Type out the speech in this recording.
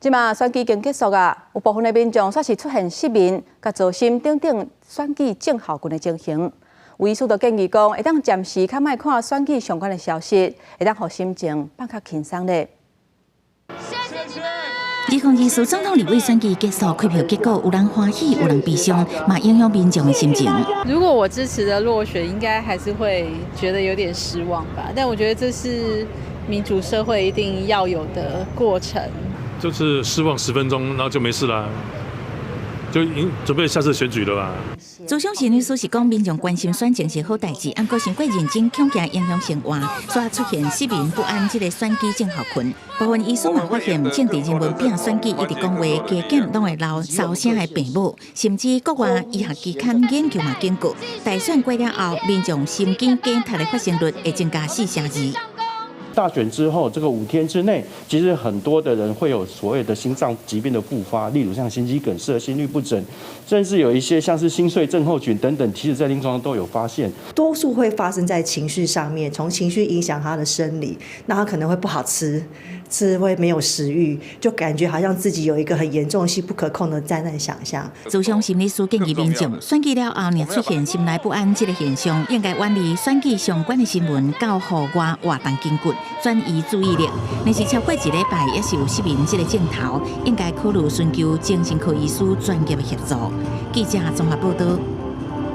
這馬選舉已經結束啊，有部分的民眾煞是出現失眠、佮糟心等等選舉症候群的情形。有醫師就建議講，會當暫時較莫看選舉相關的消息，會當予心情放較輕鬆咧。2024總統立委選舉結束，開票結果有人歡喜，有人悲傷，嘛影響民眾的心情。如果我支持的落選，應該還是會覺得有點失望吧。但我覺得這是民主社會一定要有的過程。就是失望10分鐘，然後就沒事啦，就已經準備下次選舉了吧。諮商心理師是講，民眾關心選情是好代誌，毋過傷過認真，恐驚影響生活，所以出現失眠不安這個選舉症候群。部分醫師嘛發現，政治人物拚選舉一直講話，加減攏會留燒聲的病母，甚至國外醫學期刊研究嘛警告，大選過了後，民眾心肌梗塞的發生率會增加4成2。大選之後，這個5天之內，其實很多的人會有所謂的心臟疾病的復發，例如像心肌梗塞、心律不整，甚至有一些像是心碎症候群等等，其實在臨床上都有發現。多數會發生在情緒上面，從情緒影響他的生理，那他可能會不好吃，吃會沒有食慾，就感覺好像自己有一個很嚴重性不可控的災難想象。諮商心理師建議民眾選舉了後，若出現心內不安這個現象，應該遠離選舉相關的新聞，到戶外活動筋骨，轉移注意力。若是超過一禮拜，猶是有失眠這個症頭，應該考慮尋求精神科醫師專業的協助。記者綜合報道。